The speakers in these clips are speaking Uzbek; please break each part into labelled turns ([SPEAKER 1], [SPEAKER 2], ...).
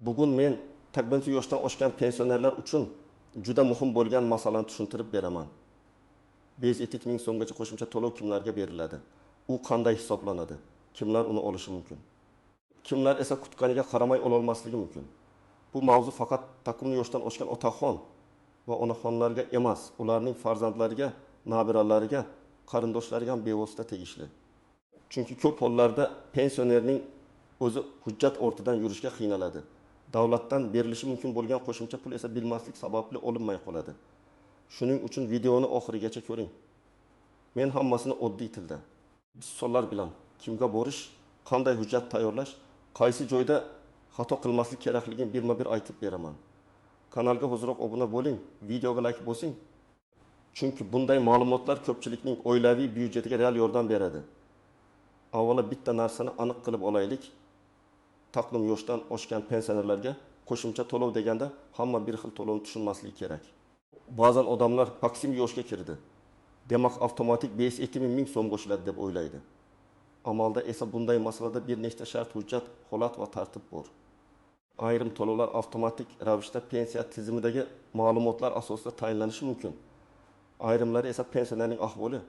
[SPEAKER 1] Bugun men takminiy yoshdan oshgan pensionerlar uchun juda muhim bo'lgan masalani tushuntirib beraman: 5,7 ming so'mgacha qo'shimcha to'lov kimlarga beriladi, u qanday hisoblanadi, kimlar uni olishi mumkin, kimlar esa kutganiga qaramay ololmasligi mumkin. Bu mavzu faqat takminiy yoshdan oshgan otaxon va onaxonlarga emas, ularning farzandlariga, nabiralariga, qarindoshlariga ham bevosita tegishli. Chunki ko'p hollarda pensionerning o'zi hujjat ortidan yurishga qiynaladi. Davlatdan berilishi mumkin bo'lgan qo'shimcha pul esa bilmaslik sababli olinmay qoladi. Shuning uchun videoni oxirigacha ko'ring. Men hammasini oddiy tilda, misollar bilan kimga borish, qanday hujjat tayyorlash, qaysi joyda xato qilmaslik kerakligini birma-bir aytib beraman. Kanalga hoziroq obuna bo'ling, videoga like bosing. Chunki bunday ma'lumotlar ko'pchilikning oilaviy byudjetiga real yordam beradi. Avvalo bitta narsani aniq qilib olaylik. Taqdim yoshdan oshgan pensionerlarga qo'shimcha to'lov deganda hamma bir xil to'lovni tushunmasligi kerak. Ba'zan odamlar taksim yoshga kirdi, demak avtomatik 5,7 ming so'm qo'shiladi deb o'ylaydi. Amalda esa bunday masalada bir nechta shart, hujjat, holat va tartib bor. Ayrim to'lovlar avtomatik ravishda pensiya tizimidagi ma'lumotlar asosida tayinlanishi mumkin. Ayrimlari esa pensionerning ahvoli,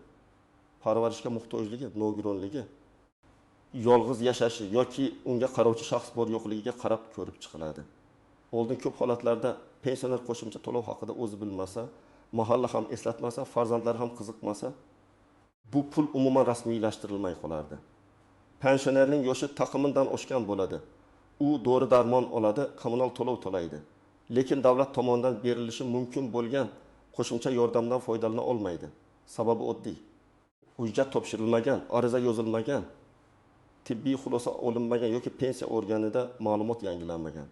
[SPEAKER 1] parvarishga muhtojligi, nogironligi, yolg'iz yashashi yoki unga qarovchi shaxs bor yo'qligiga qarab ko'rib chiqiladi. Oldin ko'p holatlarda pensioner qo'shimcha to'lov haqida o'zi bilmasa, mahalla ham eslatmasa, farzandlari ham qiziqmasa, bu pul umuman rasmiylashtirilmay qolardi. Pensionerning yoshi taqmindan oshgan bo'ladi. U dori darmon oladi, kommunal to'lov to'laydi. Lekin davlat tomonidan berilishi mumkin bo'lgan qo'shimcha yordamdan foydalana olmaydi. Sababi oddiy. Hujjat topshirilmagan, ariza yozilmagan, tibbiy xulosa olinmagan yoki pensiya organida ma'lumot yangilanmagan.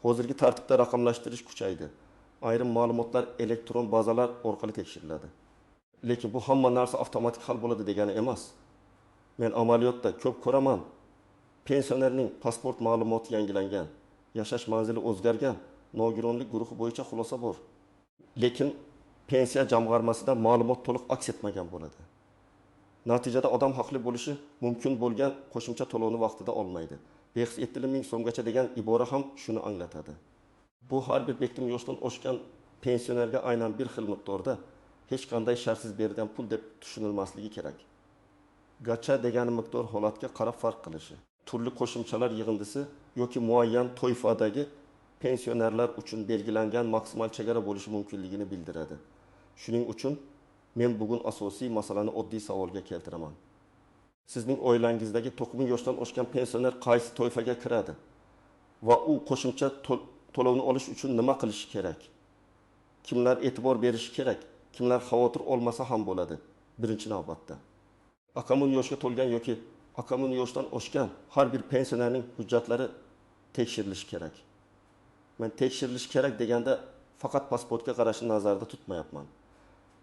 [SPEAKER 1] Hozirgi tartibda raqamlashtirish kuchaydi. Ayrim ma'lumotlar elektron bazalar orqali tekshiriladi. Lekin bu hamma narsa avtomatik hal bo'ladi degani emas. Men amaliyotda ko'p ko'raman. Pensionerning pasport ma'lumoti yangilangan, yashash manzili o'zgargan, nogironlik guruhi bo'yicha xulosa bor. Lekin pensiya jamg'armasida ma'lumot to'liq aks etmagan bo'ladi. Natijada odam haqli bo'lishi mumkin bo'lgan qo'shimcha to'lovni vaqtida olmaydi. 5,7 ming so'mgacha degan ibora ham shuni anglatadi. Bu har bir bektim yoshdan oshgan pensionerga aynan bir xil miqdorda hech qanday shartsiz berilgan pul deb tushunilmasligi kerak. Gacha degani miqdor holatga qarab farq qilishi, turli qo'shimchalar yig'indisi yoki muayyan toifadagi pensionerlar uchun belgilangan maksimal chegara bo'lishi mumkinligini bildiradi. Shuning uchun men bugun asosiy masalani oddiy savolga keltiraman. Sizning oilangizdagi 90 yoshdan oshgan pensioner qaysi toifaga kiradi va u qo'shimcha to'lovni olish uchun nima qilishi kerak? Kimlar e'tibor berishi kerak, kimlar xavotir olmasa ham bo'ladi birinchi navbatda? Aqamun yoshga to'lgan yoki aqamun yoshdan oshgan har bir pensionerning hujjatlari tekshirilishi kerak. Men tekshirilishi kerak deganda faqat pasportga qarashni nazarda tutmayapman.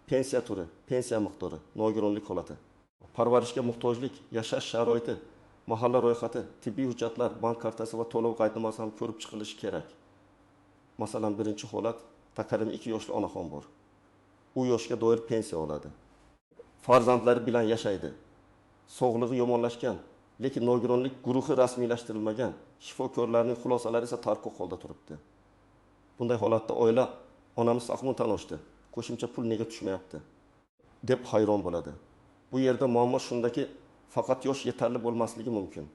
[SPEAKER 1] Pensiya turi, pensiya miqdori, nogironlik holati, parvarishga muhtojlik, yashash sharoiti, mahalla ro'yxati, tibbiy hujjatlar, bank kartasi va to'lov qaydnomasi ham ko'rib chiqilishi kerak. Masalan, birinchi holat: taqriban 2 yoshli onaxon bor. U yoshga doir pensiya oladi. Farzandlari bilan yashaydi. Sog'lig'i yomonlashgan, lekin nogironlik guruhi rasmiylashtirilmagan. Shifokorlarning xulosalari esa tarqoq holda turibdi. Bunday holatda oila onamiz aqldan oshdi, qo'shimcha pul nega tushmayapti deb hayron bo'ladi. Bu yerda muammo shundaki, faqat yosh yetarli bo'lmasligi mumkin.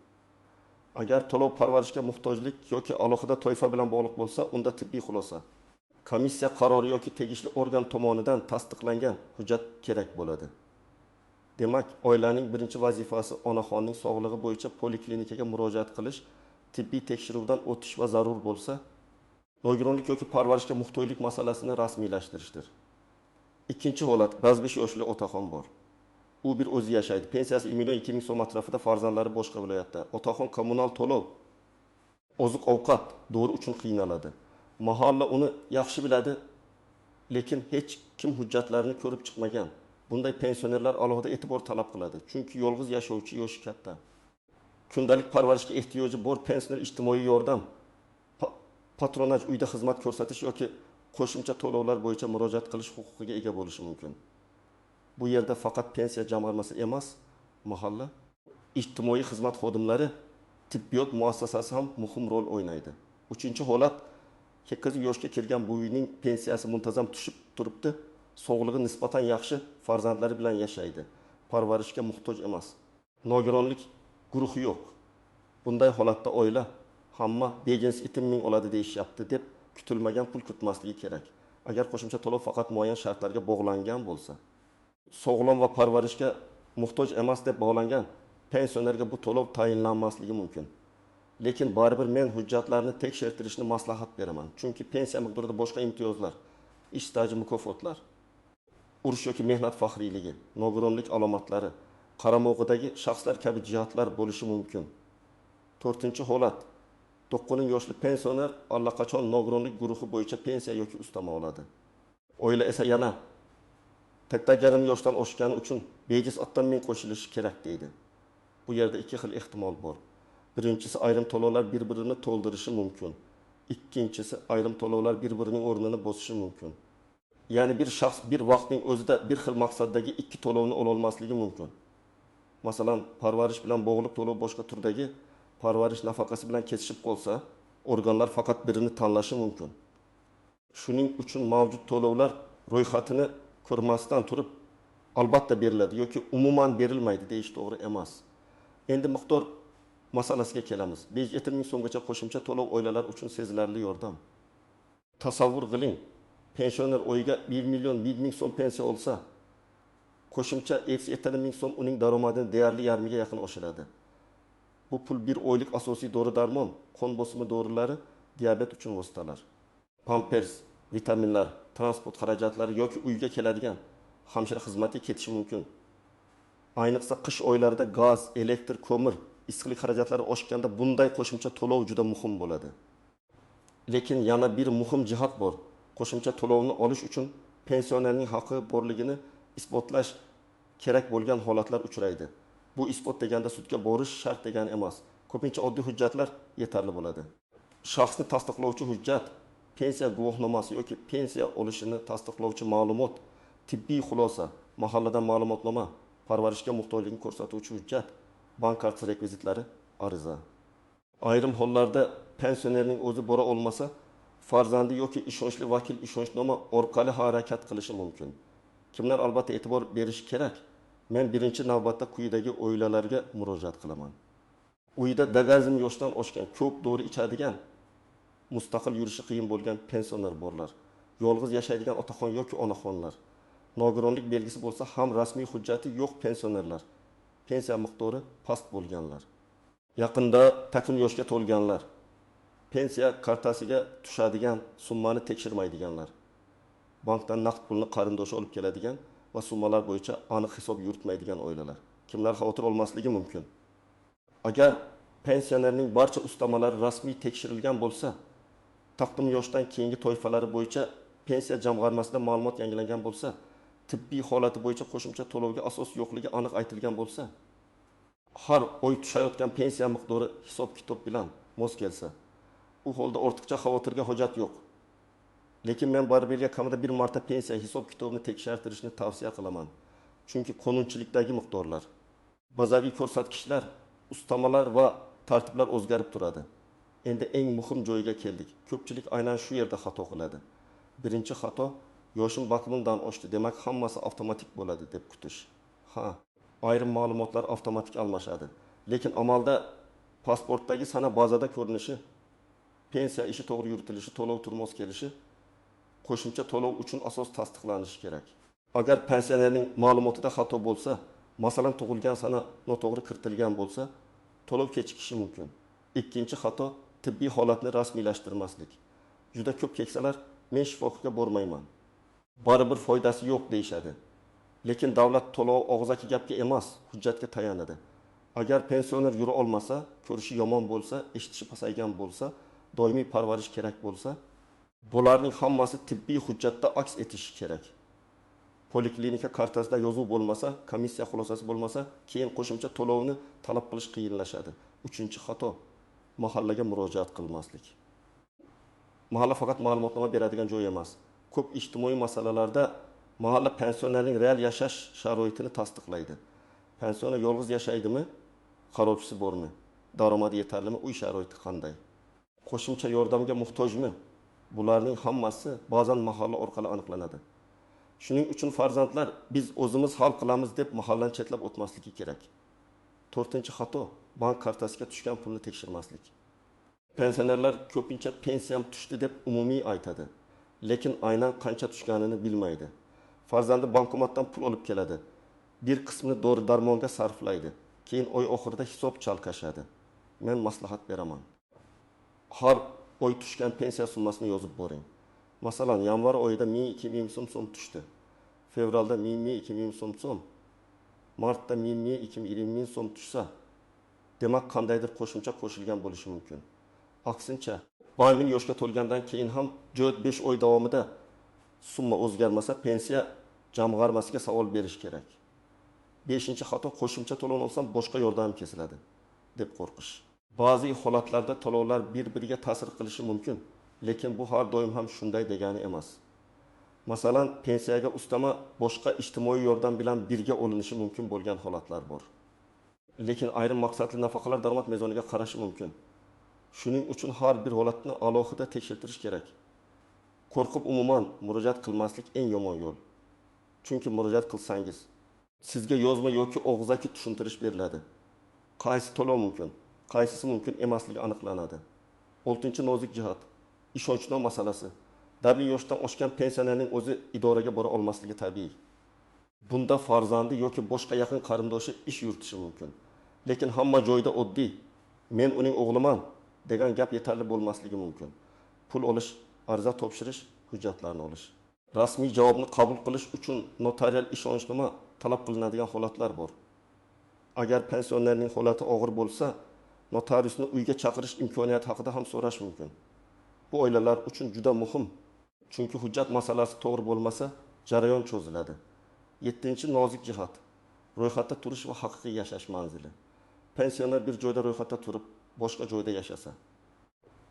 [SPEAKER 1] Agar to'lov parvarishga muhtojlik yoki alohida toifa bilan bog'liq bo'lsa, unda tibbiy xulosa, komissiya qarori yoki tegishli organ tomonidan tasdiqlangan hujjat kerak bo'ladi. Demak, oilaning birinchi vazifasi onaxonning sog'lig'i bo'yicha poliklinikaga murojaat qilish, tibbiy tekshiruvdan o'tish va zarur bo'lsa, nogironlik yoki parvarishga muhtojlik masalasini rasmiylashtirishdir. Ikkinchi holat: 5 yoshli otaxon bor. U bir o'zi yashaydi. Pensiyasi 1 million 2 ming so'm atrofida, farzandlari boshqa viloyatda. Otaxon kommunal to'lov, oziq-ovqat, dori uchun qiynaladi. Mahalla uni yaxshi biladi, lekin hech kim hujjatlarini ko'rib chiqmagan. Bunday pensionerlar alohida e'tibor talab qiladi. Chunki yolg'iz yashovchi, yoshi katta. Kundalik parvarishga ehtiyoji bor pensioner ijtimoiy yordam, patronaj, uyda xizmat ko'rsatish yoki qo'shimcha to'lovlar bo'yicha murojaat qilish huquqiga ega bo'lishi mumkin. Bu yerda faqat pensiya jamg'armasi emas, mahalla, ijtimoiy xizmat xodimlari, tibbiyot muassasasi ham muhim rol o'ynaydi. Uchinchi holat, 8 yoshga kirgan buvining pensiyasi muntazam tushib turibdi, sog'lig'i nisbatan yaxshi, farzandlari bilan yashaydi, parvarishga muhtoj emas. Nogironlik guruhi yo'q. Bunday holatda oila hamma 5,5 ming oladi deyishyapti deb kutilmagan pul kutmasligi kerak. Agar qo'shimcha to'lov faqat muayyan shartlarga bog'langan bo'lsa, sog'lom va parvarishga muhtoj emas deb bog'langan pensionerga bu to'lov tayinlanmasligi mumkin. Lekin baribir men hujjatlarni tekshirtirishni maslahat beraman. Chunki pensiya miqdorida boshqa imtiyozlar, ish staji mukofotlar, urush yoki mehnat faxriyligi, nogironlik alomatlari, qaramog'idagi shaxslar kabi jihatlar bo'lishi mumkin. To'rtinchi holat, 9 yoshli pensioner allaqachon nogironlik guruhi bo'yicha pensiya yoki ustama oladi. Oila esa yana 8,5 yoshdan oshgani uchun 5,6 ming qo'shilishi kerak deydi. Bu yerda ikki xil ehtimol bor. Birinchisi, ayrim to'lovlar bir-birini to'ldirishi mumkin. Ikkinchisi, ayrim to'lovlar bir-birining o'rnini bosishi mumkin. Ya'ni bir shaxs bir vaqtning o'zida bir xil maqsaddagi ikki to'lovni ola olmasligi mumkin. Masalan, parvarish bilan bog'liq to'lov boshqa turdagi parvarish nafaqasi bilan kesishib qolsa, organlar faqat birini tanlashi mumkin. Shuning uchun mavjud to'lovlar ro'yxatini ko'rmasdan turib albatta beriladi yoki umuman berilmaydi deyish to'g'ri emas. Endi miqdor masalasiga kelamiz. 5,7 ming so'mgacha qo'shimcha to'lov oilalar uchun sezilarli yordam. Tasavvur qiling, pensioner oyiga 1 million 1 ming so'm pensiya olsa, qo'shimcha 7,5 ming so'm uning daromadini deyarli yarmiga yaqin oshiradi. Bu pul bir oylik asosiy dori-darmon, qon bosimi dorilari, diabet uchun vositalar, pampers, vitaminlar, transport xarajatlari yoki uyga keladigan hamshira xizmatiga ketishi mumkin. Ayniqsa qish oylarida gaz, elektr, ko'mir, issiqlik xarajatlari oshganda bunday qo'shimcha to'lov juda muhim bo'ladi. Lekin yana bir muhim jihat bor. Qo'shimcha to'lovni olish uchun pensionerning haqqi borligini isbotlash kerak bo'lgan holatlar uchraydi. Bu isbot deganda sudga borish shart degani emas. Ko'pincha oddiy hujjatlar yetarli bo'ladi. Shaxsni tasdiqlovchi hujjat, pensiya guvohnomasi yoki pensiya olishini tasdiqlovchi ma'lumot, tibbiy xulosa, mahalladan ma'lumotnoma, parvarishga muhtojlikni ko'rsatuvchi hujjat, bank kartasi rekvizitlari, ariza. Ayrim hollarda pensionerning o'zi bora olmasa, farzandi yoki ishonchli vakil ishonchnoma orqali harakat qilishi mumkin. Kimlar albatta e'tibor berishi kerak? Men birinchi navbatda quyidagi oilalarga murojaat qilaman. Uyda dagazm yoshdan oshgan, ko'p dori ichadigan, mustaqil yurishi qiyin bo'lgan pensioner borlar, yolg'iz yashaydigan otaxon yoki onaxonlar, nogironlik belgisi bo'lsa ham rasmiy hujjati yo'q pensionerlar, pensiya miqdori past bo'lganlar, yaqinda takun yoshga to'lganlar, pensiya kartasiga tushadigan summani tekshirmaydiganlar, bankdan naqd pulni qarindoshi olib keladigan va summalar bo'yicha aniq hisob yuritmaydigan oilalar. Kimlar xavotir olmasligi mumkin? Agar pensionerning barcha ustamalari rasmiy tekshirilgan bo'lsa, taqdim yoshdan keyingi toifalari bo'yicha pensiya jamg'armasida ma'lumot yangilangan bo'lsa, tibbiy holati bo'yicha qo'shimcha to'lovga asos yo'qligi aniq aytilgan bo'lsa, har oy tushayotgan pensiya miqdori hisob-kitob bilan mos kelsa, u holda ortiqcha xavotirga hojat yo'q. Lekin men baribir kamida bir marta pensiya hisob-kitobini tekshirtirishni tavsiya qilaman. Chunki qonunchilikdagi miqdorlar, bazaviy ko'rsatkichlar, ustamalar va tartiblar o'zgarib turadi. Endi eng muhim joyga keldik. Ko'pchilik aynan shu yerda xato qiladi. Birinchi xato, yoshim vaqtimdan oshdi, demak hammasi avtomatik bo'ladi deb kutish. Ha, ayrim ma'lumotlar avtomatik almashadi. Lekin amalda pasportdagi sana bazada ko'rinishi, pensiya ishi to'g'ri yuritilishi, to'lov turmos kelishi, qo'shimcha to'lov uchun asos tasdiqlanishi kerak. Agar pensionerning ma'lumotida xato bo'lsa, masalan tug'ilgan sana noto'g'ri kiritilgan bo'lsa, to'lov kechikishi mumkin. Ikkinchi xato, tibbiy holatni rasmiylashtirmaslik. Juda ko'p keksalar men shifokorga bormayman, baribir foydasi yo'q deyishadi. Lekin davlat to'lovi og'zaki gapga emas, hujjatga tayanadi. Agar pensioner yura olmasa, ko'rishi yomon bo'lsa, eshitishi pasaygan bo'lsa, doimiy parvarish kerak bo'lsa, bularning hammasi tibbiy hujjatda aks etishi kerak. Poliklinika kartasida yozuv bo'lmasa, komissiya xulosasi bo'lmasa, keyin qo'shimcha to'lovni talab qilish qiyinlashadi. Uchinchi xato, mahallaga murojaat qilmaslik. Mahalla faqat ma'lumotnoma beradigan joy emas. Ko'p ijtimoiy masalalarda mahalla pensionerning real yashash sharoitini tasdiqlaydi. Pensioner yolg'iz yashaydimi? Qarovchisi bormi? Daromadi yetarlimi? Uy sharoiti qanday? Qo'shimcha yordamga muhtojmi? Bularning hammasi ba'zan mahalla orqali aniqlanadi. Shuning uchun farzandlar biz o'zimiz hal qilamiz deb mahallani chetlab o'tmasligi kerak. To'rtinchi xato: bank kartasiga tushgan pulni tekshirmaslik. Pensionerlar ko'pincha pensiyam tushdi deb umumiy aytadi, lekin aynan qancha tushganini bilmaydi. Farzandi bankomatdan pul olib keladi, bir qismini dori-darmonga sarflaydi, keyin oy oxirida hisob chalkashadi. Men maslahat beraman. Har oy tushgan pensiya summasini yozib boring. Masalan, yanvar oyida 1000-2000 so'm tushdi. Fevralda 1000-2000 so'm, martda 1000-2000 so'm tushsa, demak qandaydir qo'shimcha qo'shilgan bo'lishi mumkin. Aksincha, baymin yoshga to'lgandan keyin ham jo'd 5 oy davomida summa o'zgarmasa, pensiya jamg'armasiga savol berish kerak. 5-xato: qo'shimcha to'lov olsam boshqa yordam kesiladi deb qo'rqish. Ba'zi holatlarda to'lovlar bir-biriga ta'sir qilishi mumkin, lekin bu har doim ham shunday degani emas. Masalan, pensiyaga ustama boshqa ijtimoiy yordam bilan birga olinishi mumkin bo'lgan holatlar bor. Lekin ayrim maqsadli nafaqalar daromad mezoniga qarashi mumkin. Shuning uchun har bir holatni alohida tekshirtirish kerak. Qo'rqib umuman murojaat qilmaslik eng yomon yo'l. Chunki murojaat qilsangiz, sizga yozma yoki og'zaki tushuntirish beriladi. Qaysi to'lov mumkin, qaysisi mumkin emasligi aniqlanadi. 6-nozik jihat: ishonchnoma masalasi. Dublin yoshdan oshgan pensionerning o'zi idoraga bora olmasligi tabiiy. Bunda farzandi yoki boshqa yaqin qarindoshi ish yuritishi mumkin. Lekin hamma joyda oddiy "men uning o'g'liman" degan gap yetarli bo'lmasligi mumkin. Pul olish, ariza topshirish, hujjatlarni olish. Rasmiy javobni qabul qilish uchun notarial ishonchnoma talab qilinadigan holatlar bor. Agar pensionerning holati og'ir bo'lsa, notariusni uyga chaqirish imkoniyati haqida ham so'rash mumkin. Bu oilalar uchun juda muhim, chunki hujjat masalasi to'g'ri bo'lmasa, jarayon cho'ziladi. 7-nozik jihat: ro'yxatda turish va haqiqiy yashash manzili. Pensioner bir joyda ro'yxatda turib, boshqa joyda yashasa,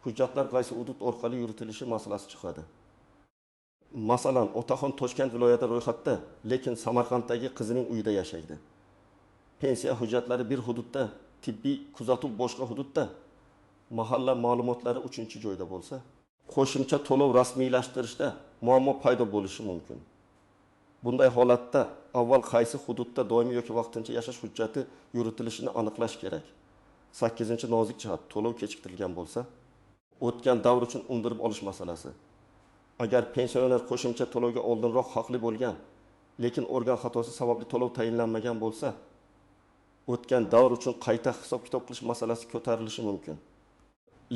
[SPEAKER 1] hujjatlar qaysi hudud orqali yuritilishi masalasi chiqadi. Masalan, otaxon Toshkent viloyatida ro'yxatda, lekin Samarqanddagi qizining uyida yashaydi. Pensiya hujjatlari bir hududda, tibbiy kuzatuv boshqa hududda, mahalla ma'lumotlari 3-joyda bo'lsa, qo'shimcha to'lov rasmiylashtirishda muammo paydo bo'lishi mumkin. Bunday holatda avval qaysi hududda doimiy yoki vaqtincha yashash hujjati yuritilishini aniqlash kerak. 8-nozik jihat: to'lov kechiktirilgan bo'lsa, o'tgan davr uchun undirib olish masalasi. Agar pensioner qo'shimcha to'lovga oldinroq haqli bo'lgan, lekin organ xatosi sababli to'lov tayinlanmagan bo'lsa, o'tgan davr uchun qayta hisob-kitob qilish masalasi ko'tarilishi mumkin.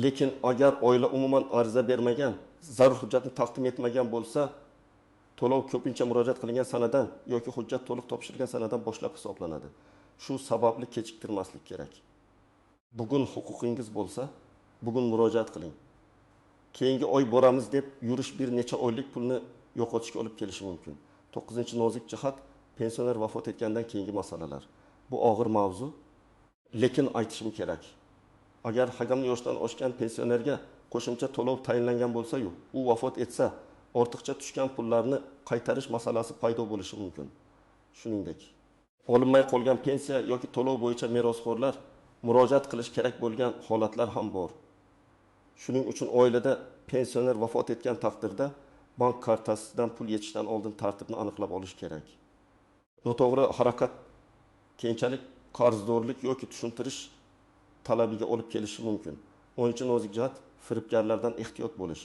[SPEAKER 1] Lekin agar oila umuman ariza bermagan, zarur hujjatni taqdim etmagan bo'lsa, to'lov ko'pincha murojaat qilingan sanadan yoki hujjat to'liq topshirilgan sanadan boshlab hisoblanadi. Shu sababli kechiktirmaslik kerak. Bugun huquqingiz bo'lsa, bugun murojaat qiling. Keyingi oy boramiz deb yurish bir necha oylik pulni yo'qotishga olib kelishi mumkin. 9-nozik jihat: pensioner vafot etgandan keyingi masalalar. Bu og'ir mavzu, lekin aytishim kerak. Agar hakamli yoshdan oshgan pensionerga qo'shimcha to'lov tayinlangan bo'lsa-yu, u vafot etsa, ortiqcha tushgan pullarni qaytarish masalasi paydo bo'lishi mumkin. Shuningdek, olinmay qolgan pensiya yoki to'lov bo'yicha merosxo'rlar murojaat qilish kerak bo'lgan holatlar ham bor. Shuning uchun oilada pensioner vafot etgan taqdirda bank kartasidan pul yechishdan oldin tartibni aniqlab olish kerak. Noto'g'ri harakat keyinchalik qarzdorlik yoki tushuntirish talabiga olib kelishi mumkin. 10-nozik jihat: firibgarlardan ehtiyot bo'lish.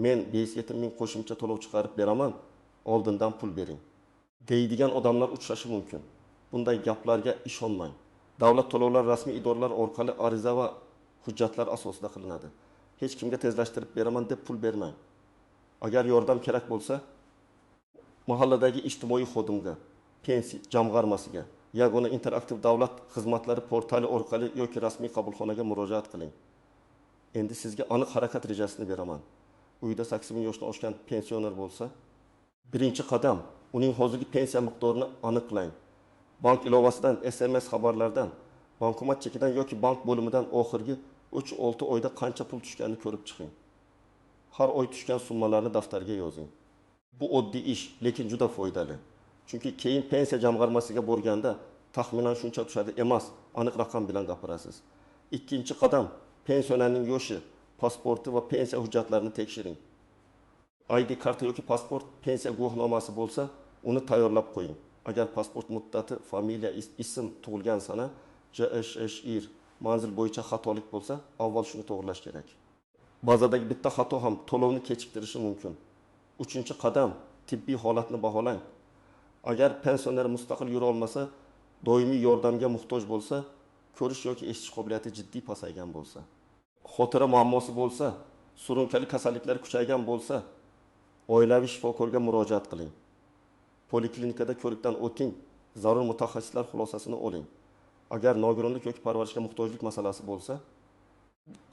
[SPEAKER 1] Men 5-7 ming qo'shimcha to'lov chiqarib beraman, oldindan pul bering deydigan odamlar uchrashi mumkin. Bunday gaplarga ishonmang. Davlat to'lovlari rasmiy idoralar orqali ariza va hujjatlar asosida qilinadi. Hech kimga tezlashtirib beraman deb pul bermang. Agar yordam kerak bo'lsa, mahalladagi ijtimoiy xodimga, pensiya jamg'armasiga, yagona interaktiv davlat xizmatlari portali orqali yoki rasmiy qabulxonaga murojaat qiling. Endi sizga aniq harakat rejasini beraman. Uyda 80 yoshdan oshgan pensioner bo'lsa, birinchi qadam uning hozirgi pensiya miqdorini aniqlang. Bank ilovasidan, SMS xabarlardan, bankomat chekidan yoki bank bo'limidan oxirgi 3-6 oyda qancha pul tushganini ko'rib chiqing. Har oy tushgan summalarni daftarga yozing. Bu oddiy ish, lekin juda foydali. Chunki keyin pensiya jamg'armasiga borganda taxminan shuncha tushadi emas, aniq raqam bilan gapirasiz. Ikkinchi qadam pensionerning yoshi, pasporti va pensiya hujjatlarini tekshiring. ID karta yoki pasport, pensiya guvohnomasi bo'lsa, uni tayyorlab qo'ying. Agar pasport muddati, familiya, ism, tug'ilgan sana, JSHIR, manzil bo'yicha xatolik bo'lsa, avval shuni to'g'rilash kerak. Bazadagi bitta xato ham to'lovni kechiktirishi mumkin. Uchinchi qadam, tibbiy holatni baholang. Agar pensioner mustaqil yura olmasa, doimiy yordamga muhtoj bo'lsa, ko'rish yoki eshitish qobiliyati jiddiy pasaygan bo'lsa, xotira muammosi bo'lsa, surunkali kasalliklar kuchaygan bo'lsa, oilaviy shifokorga murojaat qiling. Poliklinikada ko'rikdan o'ting, zarur mutaxassislar xulosasini oling. Agar nogironlik yoki parvarishga muhtojlik masalasi bo'lsa,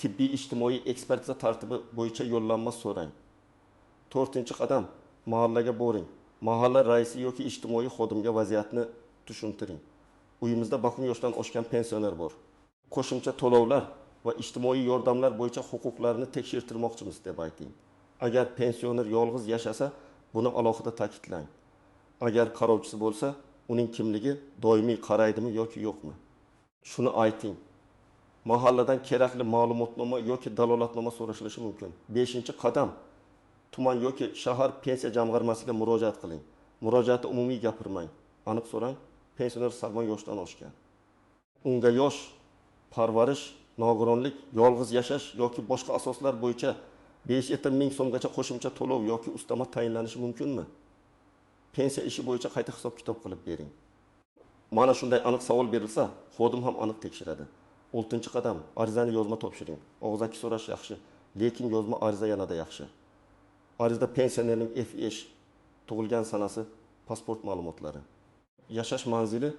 [SPEAKER 1] tibbiy ijtimoiy ekspertiza tartibi bo'yicha yo'llanma so'rang. To'rtinchi qadam, mahallaga boring. Mahalla raisi yoki ijtimoiy xodimga vaziyatni tushuntiring. Uyimizda bakun yoshdan oshgan pensioner bor. Qo'shimcha to'lovlar va ijtimoiy yordamlar bo'yicha huquqlarini tekshirtirmoqchimiz deb ayting. Agar pensioner yolg'iz yashasa, buni alohida ta'kidlang. Agar qarovchisi bo'lsa, uning kimligi doimiy qaraydimi yoki yo'qmi? Shuni ayting. Mahalladan kerakli ma'lumotnoma yoki dalolatnoma so'rashilishi mumkin. Beshinchi qadam, tuman yoki shahar pensiya jamg'armasiga murojaat qiling. Murojaatda umumiy gapirmang, aniq so'rang. Pensioner sog'lom yoshdan oshgan. Unga yosh, parvarish, nogironlik, yolg'iz yashash yoki boshqa asoslar bo'yicha 5-7 ming so'mgacha qo'shimcha to'lov yoki ustama tayinlanishi mumkinmi? Pensiya ishi bo'yicha qayta hisob-kitob qilib bering. Mana shunday aniq savol berilsa, xodim ham aniq tekshiradi. 6-qadam, arizani yozma topshiring. Og'zaki so'rash yaxshi, lekin yozma ariza yanada yaxshi. Arizada pensionerning FH, tug'ilgan sanasi, pasport ma'lumotlari, yashash manzili,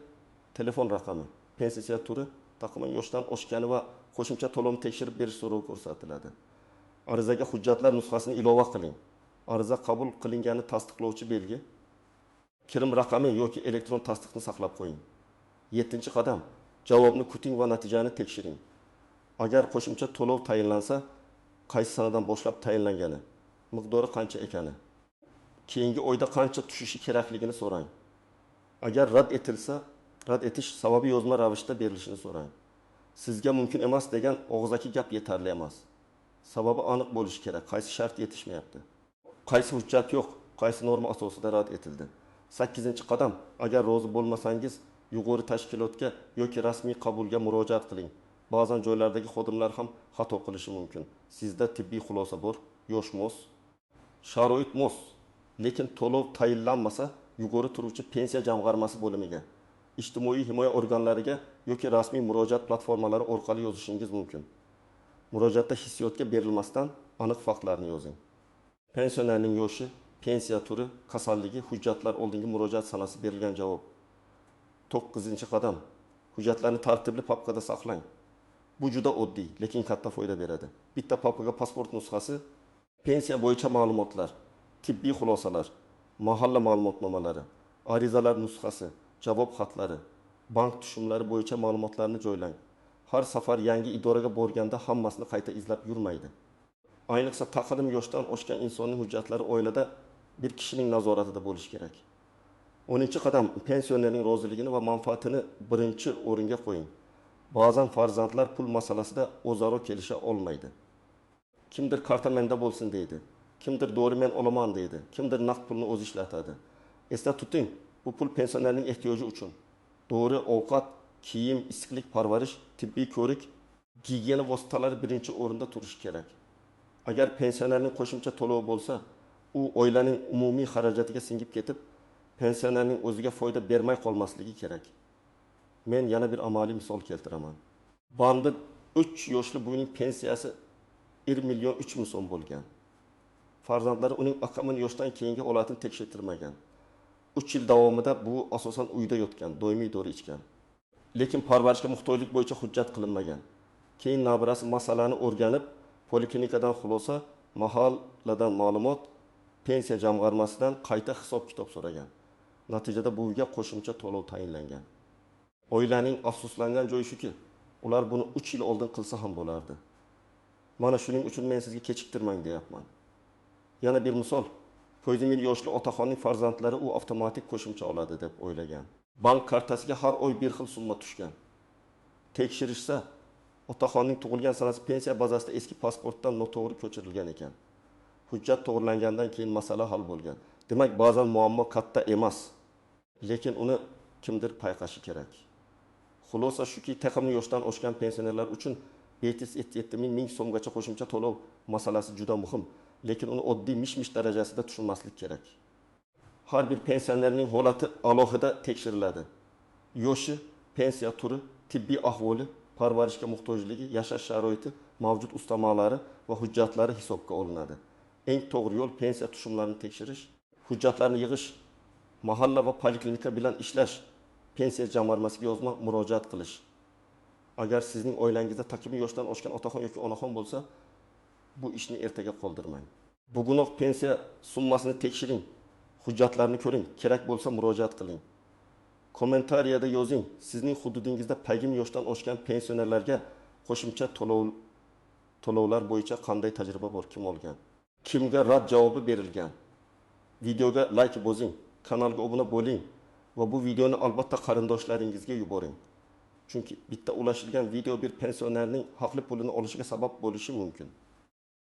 [SPEAKER 1] telefon raqami, pensiya turi, taqriban yoshdan oshgani va qo'shimcha to'lovni tekshirib berish so'rovi ko'rsatiladi. Arizaga hujjatlar nusxasini ilova qiling. Ariza qabul qilingani tasdiqlovchi belgi, kirim raqami yoki elektron tasdiqni saqlab qo'ying. 7-qadam, javobni kuting va natijani tekshiring. Agar qo'shimcha to'lov tayinlansa, qaysi sanadan boshlab tayinlangani, miqdori qancha ekani, keyingi oyda qancha tushishi kerakligini so'rang. Agar rad etilsa, rad etish sababi yozma ravishda berilishini so'rang. Sizga mumkin emas degan og'zaki gap yetarli emas. Sababi aniq bo'lishi kerak, qaysi shart yetishmayapti, qaysi hujjat yo'q, qaysi norma asosida rad etildi. 8-qadam, agar rozi bo'lmasangiz, yuqori tashkilotga yoki rasmiy qabulga murojaat qiling. Ba'zan joylardagi xodimlar ham xato qilishi mumkin. Sizda tibbiy xulosa bor, yosh mos, sharoit mos, lekin to'lov tayinlanmasa, yuqori turuvchi pensiya jamg'armasi bo'limiga, ijtimoiy himoya organlariga yoki rasmiy murojaat platformalari orqali yozishingiz mumkin. Murojaatda hissiyotga berilmasdan aniq faktlarni yozing. Pensionerning yoshi, pensiya turi, kasalligi, hujjatlar oldingi murojaat sanasi berilgan javob. 9-qadam, hujjatlarni tartibli papkada saqlang. Bu juda oddiy, lekin katta foyda beradi. Bitta papkaga pasport nusxasi, pensiya bo'yicha ma'lumotlar, tibbiy xulosalar, mahalla ma'lumotnomalari, arizalar nusxasi, javob xatlari, bank tushumlari bo'yicha ma'lumotlarni joylang. Har safar yangi idoraga borganda hammasini qayta izlab yurmaydi. Ayniqsa taqdim yoshdan oshgan insonning hujjatlari oilada bir kishining nazoratida bo'lishi kerak. 10-qadam, pensionerning roziligini va manfaatini birinchi o'ringa qo'ying. Ba'zan farzandlar pul masalasida o'zaro kelisha olmaydi. Kimdir karta menda bo'lsin deydi, kimdir dori men olaman deydi, kimdir naqd pulni o'zi ishlatadi. Esda tuting, bu pul pensionerning ehtiyoji uchun. Dori, ovqat, kiyim, issiqlik, parvarish, tibbiy ko'rik, gigiyena vositalari birinchi o'rinda turishi kerak. Agar pensionerning qo'shimcha to'lovi bo'lsa, u oilaning umumiy xarajatiga singib ketib, pensionerning o'ziga foyda bermay qolmasligi kerak. Men yana bir amaliy misol keltiraman. Bandi 3 yoshli buvining pensiyasi 1 million 3 ming so'm bo'lgan. Farzandlari uning aqamin yoshdan keyingi holatini tekshirtirmagan. 3 yil davomida bu asosan uyda yotgan, doimiy dori ichgan. Lekin parvarishga muhtojlik bo'yicha hujjat qilinmagan. Keyin nabirasi masalani o'rganib, poliklinikadan xulosa, mahalladan ma'lumot, pensiya jamg'armasidan qayta hisob-kitob so'ragan. Natijada buviga qo'shimcha to'lov tayinlangan. Oilaning afsuslangan joyi shuki, ular buni 3 yil oldin qilsa ham bo'lardi. Mana shuning uchun men sizga kechiktirmang deyapman. Yana bir misol, ko'zimil yoshli otaxonning farzandlari u avtomatik qo'shimcha oladi deb o'ylagan. Bank kartasiga har oy bir xil summa tushgan. Tekshirishsa, Otaxonning tug'ilgan sanasi pensiya bazasida eski pasportdan noto'g'ri ko'chirilgan ekan. Hujjat to'g'rilangandan keyin masala hal bo'lgan. Demak, ba'zan muammo katta emas, lekin uni kimdir payqashi kerak. Xulosa shuki, takmli yoshdan oshgan pensionerlar uchun 577 ming so'mgacha qo'shimcha to'lov masalasi juda muhim, lekin uni oddiy mish-mish darajasida tushunmaslik kerak. Har bir pensionerning holati alohida tekshiriladi. Yoshi, pensiya turi, tibbiy ahvoli, parvarishga muhtojligi, yashash sharoiti, mavjud ustamalari va hujjatlari hisobga olinadi. Eng to'g'ri yo'l pensiya tushumlarini tekshirish, hujjatlarni yig'ish, mahalla va poliklinika bilan ishlash, pensiya jamg'armasiga yozma murojaat qilish. Agar sizning oilangizda takmli yoshdan oshgan otaxon yoki onaxon bo'lsa, bu ishni ertaga qoldirmang. Bugunoq pensiya summasini tekshiring, hujjatlarni ko'ring, kerak bo'lsa murojaat qiling. Kommentariyada yozing, sizning hududingizda pagim yoshdan oshgan pensionerlarga qo'shimcha to'lovlar bo'yicha qanday tajriba bor, kim olgan? Kimga rad javobi berilgan? Videoga like bosing, kanalga obuna bo'ling va bu videoni albatta qarindoshlaringizga yuboring. Chunki bitta ulashilgan video bir pensionerning haqli pulini olishiga sabab bo'lishi mumkin.